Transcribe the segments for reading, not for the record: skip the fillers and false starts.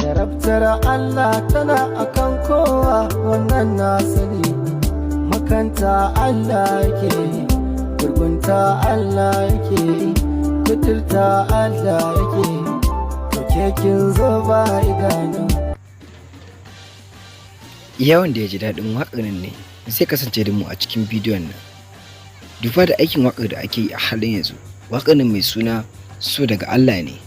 Jarabtar Allah tana akan kowa, wannan na sani. Makanta Allah yake, gurgunta Allah yake, kuturta Allah yake. To ke kin zo ba idanu. Iya wanda ya ji daɗin waƙar nan ne zai kasance da mu a cikin bidiyon nan. Duba da aikin waƙar da ake yi a halin yanzu, waƙar nan mai suna "So Daga Allah Ne".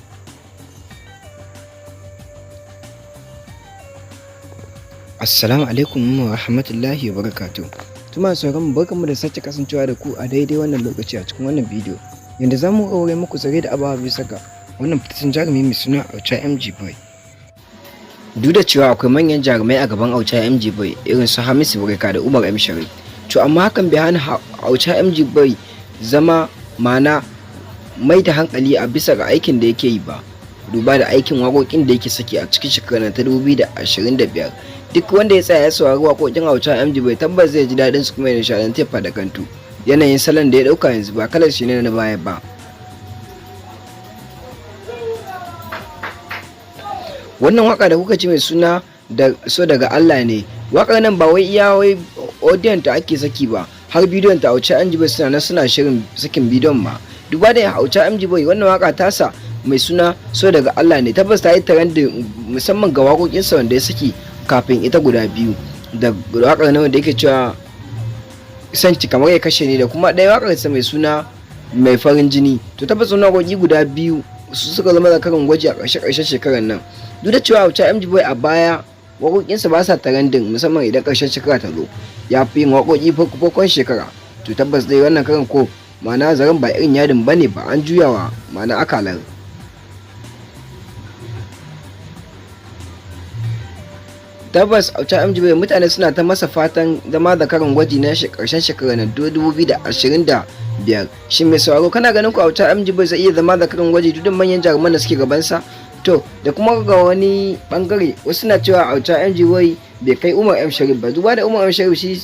Assalamu alaikum wa rahmatullahi wa barakatuh. Tuma sauran mu, barkanmu da sake kasancewa da ku a daidai wannan lokaci a cikin wannan bidiyo. Yanda za mu aure muku zare da abawa bisa ga wannan fitaccen jarumi mai suna Auta MG Boy. Duk da cewa akwai manyan jarumai a gaban Auta MG Boy irin su Hamisu Breaker da Umar M Sharif, to amma hakan bai hana Auta MG Boy zama mana mai da hankali a bisa ga aikin da yake yi ba. Duba da aikin waƙoƙin da yake saki a cikin shekarar ta 2025, duk wanda ya tsaya ya saurari waƙoƙin Auta MG Boy tabbas zai ji daɗin su kuma ya nishaɗantu, ya faɗakantu. Yanayin salon da ya ɗauka yanzu ba kalar shi ne na baya ba. Wannan waka da kuka ci mai suna da "So Daga Allah Ne", wakar nan ba wai iya wai audiyon ta ake saki ba, har bidiyon ta Auta MG Boy suna nan suna shirin sakin bidiyon ma. Duba da Auta MG Boy, wannan waka tasa mai suna "So Daga Allah Ne" tabbas ta yi trending, musamman ga waƙoƙinsa wanda ya saki kafin ita guda biyu, da wakar nan wanda yake cewa "Sanki Kamar Ya Kashe Ni", da kuma ɗaya wakar sa mai suna "Mai Farin Jini". To tabbas wannan waƙoƙi guda biyu su suka zama zakaran gwaji a ƙarshe ƙarshen shekarar nan. Duk da cewa Auta MG Boy a baya waƙoƙinsa ba sa trending, musamman idan ƙarshen shekara ta zo, ya fi yin waƙoƙi farkon shekara. To tabbas dai wannan karan ko ma'ana zaren ba irin yadin bane ba, an juyawa ma'ana akalar. Tabbas Auta MG Boy mutane suna ta masa fatan zama zakaran gwaji na ƙarshen shekarar nan 2025. Shin mai sauraro, kana ganin ku Auta MG Boy zai iya zama zakaran gwaji duk da manyan jaruman da suke gabansa? To da kuma ga wani bangare, wasu na cewa Auta MG Boy bai kai Umar M Sharif ba. Duba da Umar M Sharif shi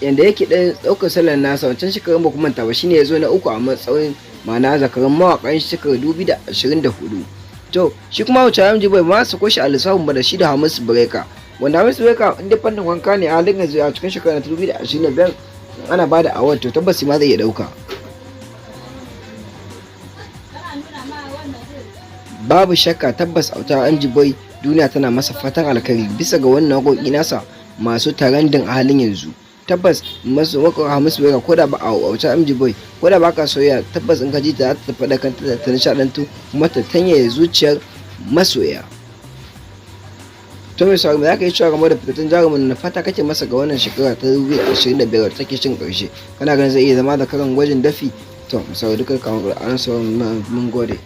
yanda yake dan ɗaukar salon nasa wancan shekarun, ba kuma ba shine ya zo na uku a matsayin ma'ana zakaran mawaƙan shekarar 2024. To shi kuma Auta MG Boy ma su koshi a lissafin ba da shi da Hamisu Breaker, wanda Hamisu Breaker inda fannin wanka ne a halin yanzu a cikin shekarar 2025 ana ba da award, to tabbas ma zai iya ɗauka. Babu shakka tabbas Auta MG Boy duniya tana masa fatan alkhairi bisa ga wannan waƙoƙi nasa masu trending a halin yanzu. Tabbas masu waƙar Hamisu Breaker, ko da ba a Auta MG Boy, ko da baka soyayya, tabbas in ka ji ta ta faɗakanta, ta nishaɗantu, kuma ta tanye zuciyar masoya. To mai sauraro, za ka yi cewa game da fitattun jarumin na fata kake masa ga wannan shekara ta 2025 da take cin ƙarshe? Kana ganin zai iya zama zakaran gwajin dafi? To misali duka kamar an sauran, mun gode.